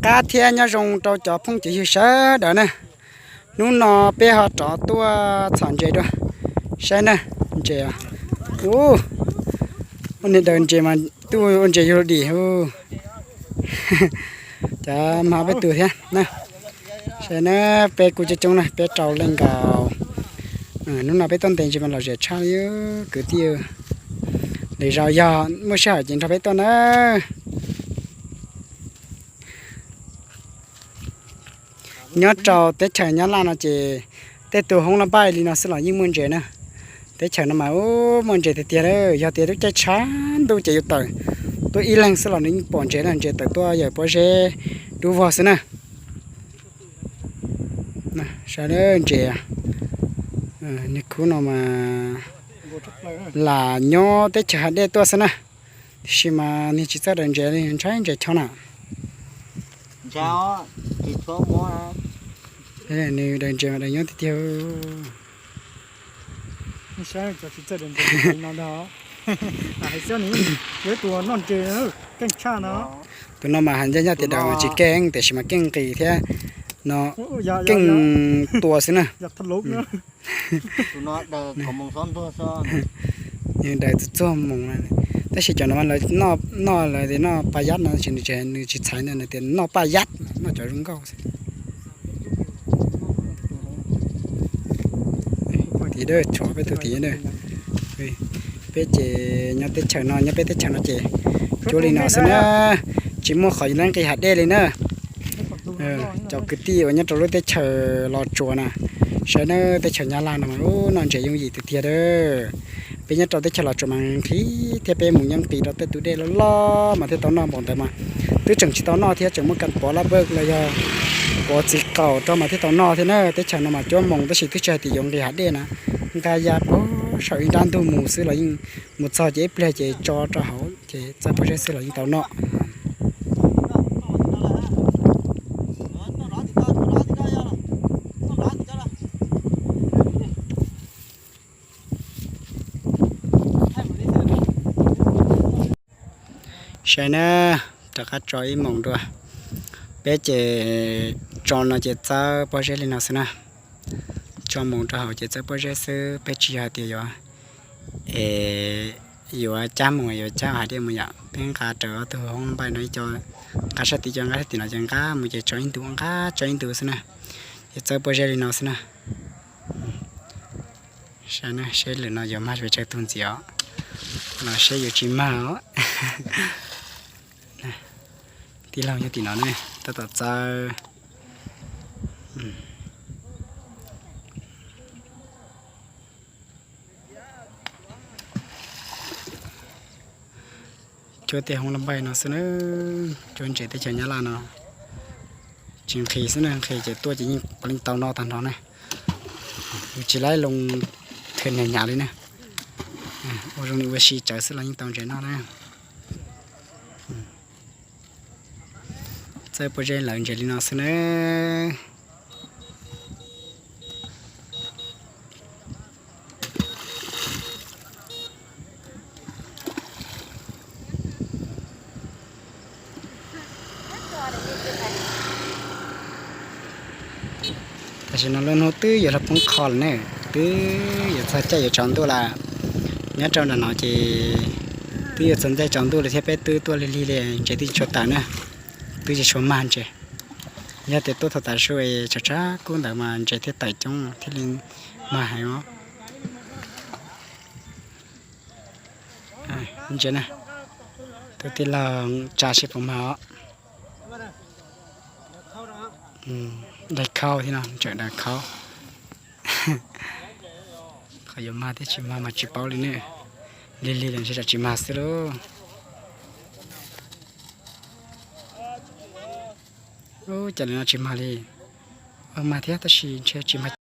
qab thiab nyob zoo rau cov phooj cov ywg sawv daws na. Hnub no peb ho rov tuaj txhom ntses dua, saib na, ntses, ub, ua niag daws ntses mas tuaj ua ntses yug dim. Cov mas peb tus thiab na, saib na, peb kuj coob coob na, peb rau leej nkaus. Hnub no peb tuaj ntes ntses mas lom zem tshaj li kwv tij. Lwm zaus yog muaj sij hawm ces nrog peb tuaj na. Nyob rau teb chaws Nyab Laj no ces tej tus hoob laj npaij li no xwb los yeej muaj ntses na. Teb chaws no mas ub muaj ntses tiag tiag, yog tias lub caij tshav ntuj ces yus tawm tuaj ib leeg xwb los nws yeej pom ntses na, ntses tawm tuaj yawm pob zeb dub vog xwb na. Saib ntses, niag khub no mas lam nyob teb chaws hav dej tuaj xwb na, tiam sis mas nws tsis txawj daws ntses li, ntshai ntses chob na. Nws daws ntses mas daws nyob tiag tiag. Tus no mas hais ncaj ncaj tias daws mas tsis keej tiam sis mas keej nqis thiab no, keej tua xwb na. Nws daws txog txog moos, tab sis cov no lawv noj, lawv tias noj paj yab no, nws tsis txhais na, nws tias noj paj yab, noj cov zoo nkauj xwb. Tim dawb tshuav peb tus tim, peb ces nyob teb chaws no, nyob peb teb chaws no ces cuab li no xwb na, tsis muaj qhov yuav nqis hav dej li na. Cov kwv tij uas nyob rau lub teb chaws Los Tsuas na, saib na, teb chaws Nyab Laj no mas ub noj ntses yooj yim tiag tiag. Peb nyob rau teb chaws Los Tsuas mas nqhis thiab, peb mus nyob nqis rau tej tus dej loj loj mas thiaj tau noj, npaum ntawd mas twb tseem tsis tau noj thiab, tseem muab kas pov laj pawg los yog pov txiv qaum rau mas thiaj tau noj thiab na. Teb chaws no mas cuab moos tab sis twb tsis hais tias yuav nqis hav dej na, nqa ya pag saum ib nrab ntug mus xwb los yeej mus txog ces ib pliag ces tso rau hauv ces txawb pob zeb xwb los yeej tau noj. Saib na, rov qab tso ib moos dua. Peb ces tso no ces txawb pob zeb li no xwb na. Tso moos rau hauv ces txawb pob zeb xwb, peb tsis yog hais tias yuav, es yuav cab moos yuav cab hav dej mus yom. Peb nqa raws ob tug hoob npaij no ib co, nqa sab tid co, nqa sab tim no ces nqa mus ces tso ib ntu, nqa tso ib ntu xwb na. Ces txawb pob zeb li no xwb na. Saib na, seb lwm no yuav mag pes tsawg tug ntxiv os, los seb yuav tsis mag os. Tij laug nyob tim no ne, tab tom txawb. Cuab tej hoob laj npaij no xwb na, cuab ntses teb chaws Nyab Laj no. Tsis nqhis xwb na, nqhis ces tuaj ces yeej puav leej tau noj tag nrho na. Yus tsis laib loo thwm niag hnyav li na. Ua zoo li ua si tsawv xwb los yeej tau ntses noj na. Txawb pob zeb lawv ntses li no xwb na. Tam sim no lub hnub twb yuav luag poob qho lawm ne, twb yuav txog caij yuav tsaus ntuj lawm. Nyob rau nram no ces twb yuav txog caij tsaus ntuj lawm thiab peb twb tuaj lig lig li, ntses twb tsis tshua tawm na, twb tsis tshua mag ntses. Yog tias tuaj thaum tav su es tshav tshav kub ntawd mas ntses thiaj tawm coob thiaj li mag heev os. Ntses na, tus tij laug tsa seb puas mag os. Daig khaub thiab no, ntses daig khaub. Qhov yuav mag thiab tsis mag mas tsis paub li ne. Lig lig lawm ntshe tsam tsis mag xwb lauj. Ub, cas li no tsis mag li. Mag thiab tab sis ntshe tsis mag.